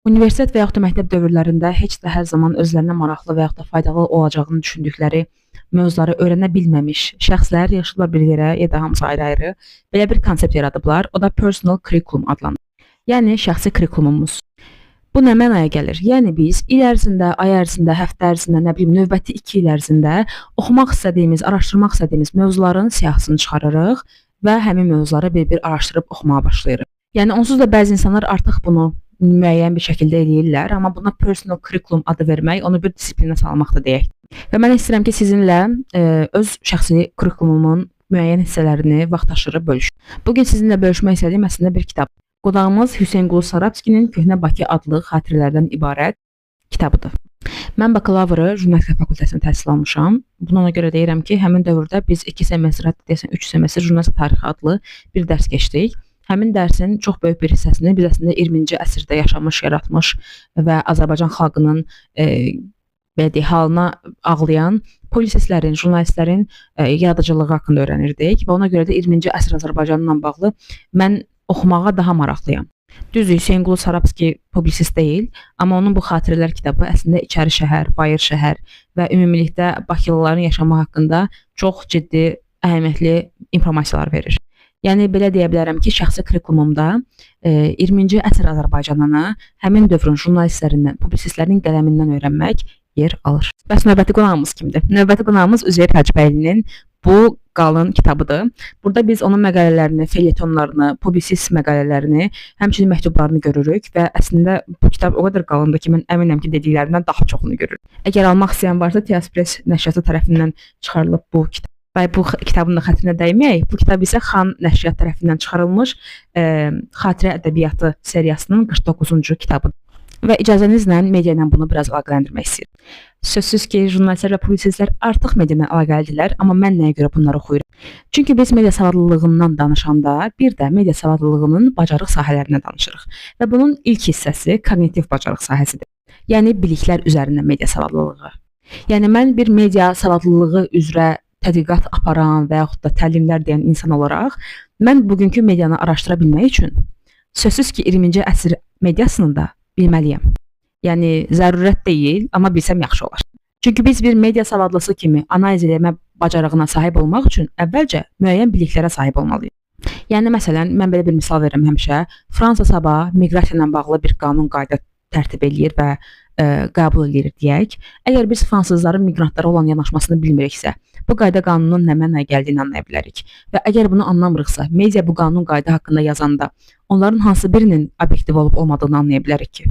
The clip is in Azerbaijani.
Universitet və yaxud da məktəb dövrlərində heç də hər zaman özlərinə maraqlı və yaxud da faydalı olacağını düşündükləri mövzuları öyrənə bilməmiş şəxslər yığışıblar bir yerə ya da hamısı ayrı-ayrı belə bir konsept yaradıblar. O da personal curriculum adlanır. Yəni şəxsi kurikulumumuz. Bu nə mənaya gəlir? Yəni biz il ərzində, ay ərzində, həftə ərzində, nə bilim, növbəti 2 il ərzində oxumaq istədiyimiz, araşdırmaq istədiyimiz mövzuların siyahısını çıxarırıq və həmin mövzuları bir-bir araşdırıb oxumağa başlayırıq. Yəni onsuz da bəzi insanlar artıq bunu müəyyən bir şəkildə eləyirlər, amma buna personal curriculum adı vermək onu bir disiplinə salmaqdır deyək. Və mən istəyirəm ki, sizinlə öz şəxsi kurikulumumun müəyyən hissələrini vaxtaşırı bölüşüm. Bu gün sizinlə bölüşmək istədiyim əslində bir kitab. Qonağımız Hüseynqulu Sarabskinin Köhnə Bakı adlı xatirələrdən ibarət kitabıdır. Mən bakalavrı jurnalistika fakültəsində təhsil almışam. Bunu ona görə deyirəm ki, həmin dövrdə biz 2 semestr, hətta deyəsən 3 semestr jurnalistika tarixi adlı bir dərs keçdik. Həmin dərsin çox böyük bir hissəsini biz əslində 20-ci əsrdə yaşamış, yaratmış və Azərbaycan xalqının belə deyək, halına ağlayan polisistlərin, jurnalistlərin yaradıcılığı haqqında öyrənirdik və ona görə də 20-ci əsr Azərbaycanı ilə bağlı mən oxumağa daha maraqlıyam. Düzdür, Hüseynqulu Sarabski publisist deyil, amma onun bu xatirələr kitabı əslində içəri şəhər, bayır şəhər və ümumilikdə Bakılıların yaşamı haqqında çox ciddi, əhəmiyyətli informasiyalar verir. Yəni belə deyə bilərəm ki, şəxsi kurikulumumda 20-ci əsr Azərbaycanını həmin dövrün jurnalistlərindən, publisistlərinin qələmindən öyrənmək yer alır. Bəs növbəti qonağımız kimdir? Növbəti qonağımız Üzeyir Hacıbəylinin bu qalın kitabıdır. Burada biz onun məqalələrini, felyetonlarını, publisist məqalələrini, həmçinin məktublarını görürük və əslində bu kitab o qədər qalındır ki, mən əminəm ki, dediklərindən daha çoxunu görürük. Əgər almaq istəyən varsa, Tias Press nəşriyyatı tərəfindən çıxarılıb bu kitab. Və bu kitabın da xətrinə dəyməyək. Bu kitab isə Xan nəşriyyat tərəfindən çıxarılmış Xatirə ədəbiyyatı seriyasının 49-cu kitabıdır. Və icazənizlə media ilə bunu biraz əlaqələndirmək istəyirəm. Sözsüz ki, jurnalistlər və publisistlər artıq media ilə əlaqəlidirlər, amma mən nəyə görə bunları oxuyuram? Çünki biz media savadlılığından danışanda bir də media savadlılığının bacarıq sahələrindən danışırıq. Və bunun ilk hissəsi koqnitiv bacarıq sahəsidir. Yəni biliklər üzərindən media savadlılığı. Yəni mən bir media savadlılığı üzrə tədqiqat aparan və yaxud da təlimlər deyən insan olaraq mən bugünkü medianı araşdıra bilmək üçün sözsüz ki, 20-ci əsr mediasını da bilməliyəm. Yəni zərurət deyil, amma bilsəm yaxşı olar. Çünki biz bir media savadlısı kimi analiz eləmə bacarığına sahib olmaq üçün əvvəlcə müəyyən biliklərə sahib olmalıyıq. Yəni məsələn, mən belə bir misal verirəm həmişə. Fransa sabah miqrasiya ilə bağlı bir qanun qayda tərtib eləyir və qəbul eləyir deyək. Əgər biz fransızların miqrantlara olan yanaşmasını bilmiriksə, bu qayda qanunun nə mənaya gəldiyini anlaya bilərik. Və əgər bunu anlamırıqsa, media bu qanun qayda haqqında yazanda onların hansı birinin obyektiv olub olmadığını anlaya bilərik ki.